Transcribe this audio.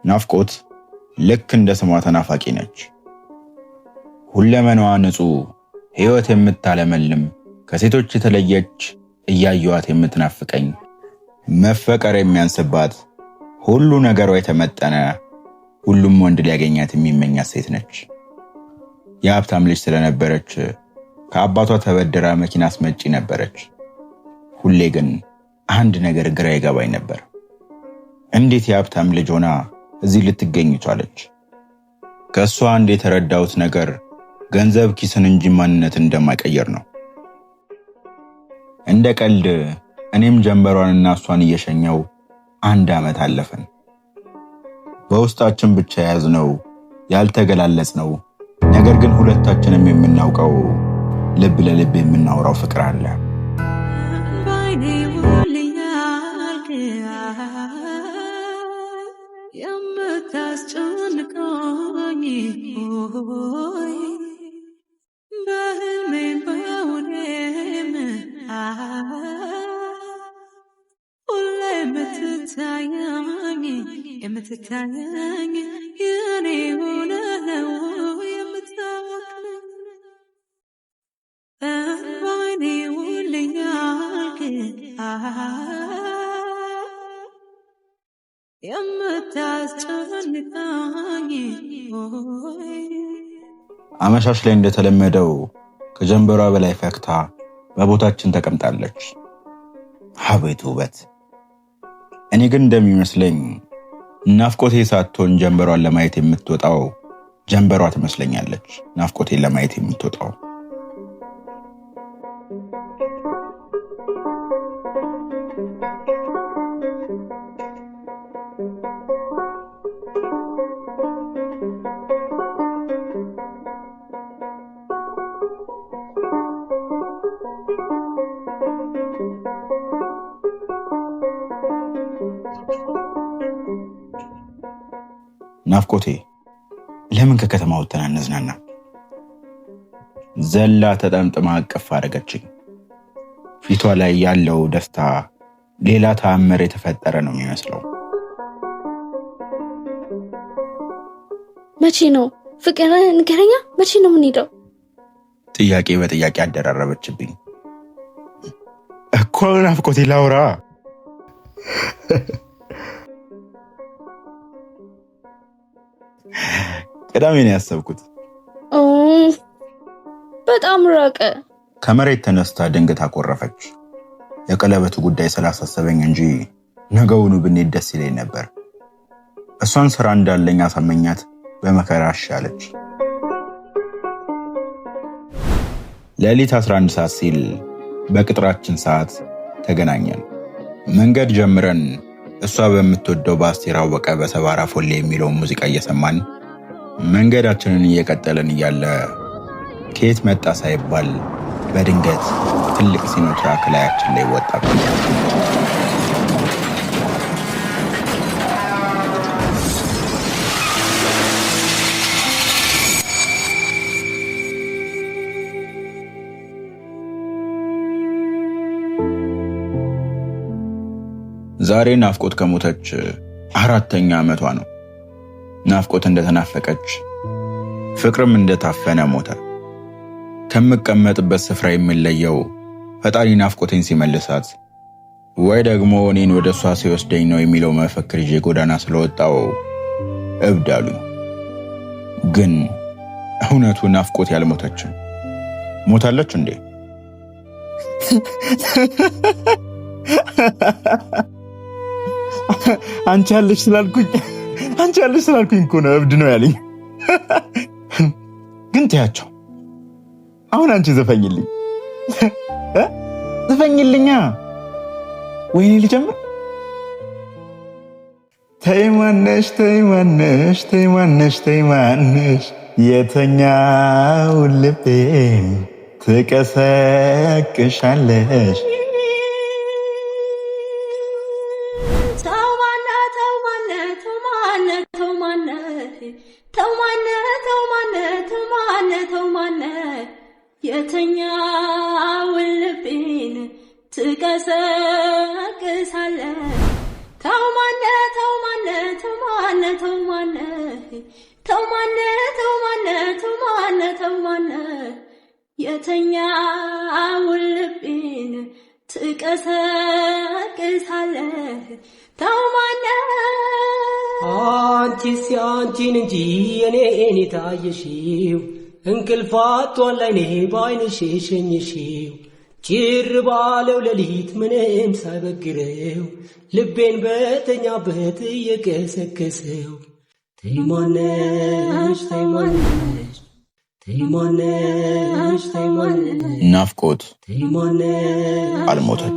ናፍቆት ልክ እንደ ስሟ ተናፋቂ ነች። ሁለመናዋ ንጹሕ፣ ሕይወት የምታለመልም፣ ከሴቶች የተለየች፣ እያየዋት የምትናፍቀኝ፣ መፈቀር የሚያንስባት፣ ሁሉ ነገሯ የተመጠነ፣ ሁሉም ወንድ ሊያገኛት የሚመኛት ሴት ነች። የሀብታም ልጅ ስለነበረች ከአባቷ ተበድራ መኪና አስመጪ ነበረች። ሁሌ ግን አንድ ነገር ግራ ይገባኝ ነበር። እንዴት የሀብታም ልጅ ሆና እዚህ ልትገኝ ቻለች? ከእሷ አንድ የተረዳሁት ነገር ገንዘብ ኪስን እንጂ ማንነትን እንደማይቀየር ነው። እንደ ቀልድ እኔም ጀንበሯንና እሷን እየሸኘው አንድ ዓመት አለፈን። በውስጣችን ብቻ የያዝነው ያልተገላለጽነው፣ ነገር ግን ሁለታችንም የምናውቀው ልብ ለልብ የምናወራው ፍቅር አለ። ባይኔ ውልያልክ የምታስጨንቀኝ ሆይ በህልሜም በውኔም ሁሌ የምትታየኝ የምትታየኝ የኔ ሆነህ ነው የምታወቅኝ ባይኔ ውልያልክ የምታስጨንቀኝ ሆይ። አመሻሽ ላይ እንደተለመደው ከጀንበሯ በላይ ፈክታ በቦታችን ተቀምጣለች። አቤት ውበት! እኔ ግን እንደሚመስለኝ ናፍቆቴ ሳትሆን ጀንበሯን ለማየት የምትወጣው ጀንበሯ ትመስለኛለች። ናፍቆቴን ለማየት የምትወጣው። ናፍቆቴ፣ ለምን ከከተማ ወጥተን አንዝናና? ዘላ ተጠምጥማ እቅፍ አደረገችኝ። ፊቷ ላይ ያለው ደስታ ሌላ ተአምር የተፈጠረ ነው የሚመስለው። መቼ ነው ፍቅር ንገረኛ፣ መቼ ነው የምንሄደው? ጥያቄ በጥያቄ አደራረበችብኝ። እኮ ናፍቆቴ ላውራ። ቅዳሜ ነው ያሰብኩት። በጣም ራቀ። ከመሬት ተነስታ ድንገት አኮረፈች። የቀለበቱ ጉዳይ ስላሳሰበኝ እንጂ ነገውኑ ብንሄድ ደስ ይለኝ ነበር። እሷን ስራ እንዳለኝ አሳመኛት። በመከራ እሺ አለች። ሌሊት 11 ሰዓት ሲል በቅጥራችን ሰዓት ተገናኘን። መንገድ ጀምረን እሷ በምትወደው በአስቴር አወቀ በሰባራ ፎሌ የሚለውን ሙዚቃ እየሰማን መንገዳችንን እየቀጠልን እያለ ከየት መጣ ሳይባል በድንገት ትልቅ ሲኖትራክ ላያችን ላይ ወጣብን። ዛሬ ናፍቆት ከሞተች 4ኛ ዓመቷ ነው። ናፍቆት እንደተናፈቀች ፍቅርም እንደታፈነ ሞተ። ከምቀመጥበት ስፍራ የሚለየው ፈጣሪ ናፍቆቴን ሲመልሳት ወይ ደግሞ እኔን ወደ እሷ ሲወስደኝ ነው የሚለው መፈክር ይዤ ጎዳና ስለወጣው እብድ አሉኝ። ግን እውነቱ ናፍቆት ያልሞተችም ሞታለች እንዴ? አንቺ ያለሽ ስላልኩኝ አንቺ ያለሽ ስላልኩኝ እኮ ነው እብድ ነው ያለኝ። ግን ተያቸው። አሁን አንቺ ዘፈኝልኝ ዘፈኝልኛ። ወይኔ ልጀምር። ተይ ማነሽ ተይ ማነሽ ተይ ማነሽ ተይ ማነሽ የተኛው ልቤን ትቀሰቅሻለሽ። ተው ማነህ ተው ማነህ ተው ማነህ ተው ማነህ ተው ማነህ ተው ማነህ ተው ማነህ ተው ማነህ የተኛውን ልቤን ትቀሰቅሳለህ። ተው ማነህ ተው ተው ማነህ ተው ማነህ ተው ማነህ ተው ማነህ የተኛውን ልቤን ትቀሰቅሳለህ ተው ማነህ። አንቺስ ያንቺን እንጂ የኔን የታየሽው፣ እንቅልፍ አጥቷል ዓይኔ በዓይንሽ የሸኘሽው። ጭር ባለው ሌሊት ምንም ሳይበግረው ልቤን በተኛበት እየቀሰቀሰው። ተይ ማነሽ፣ ተይ ማነሽ፣ ተይ ማነሽ፣ ተይ ማነሽ፣ ናፍቆት ተይ ማነሽ። አልሞተች።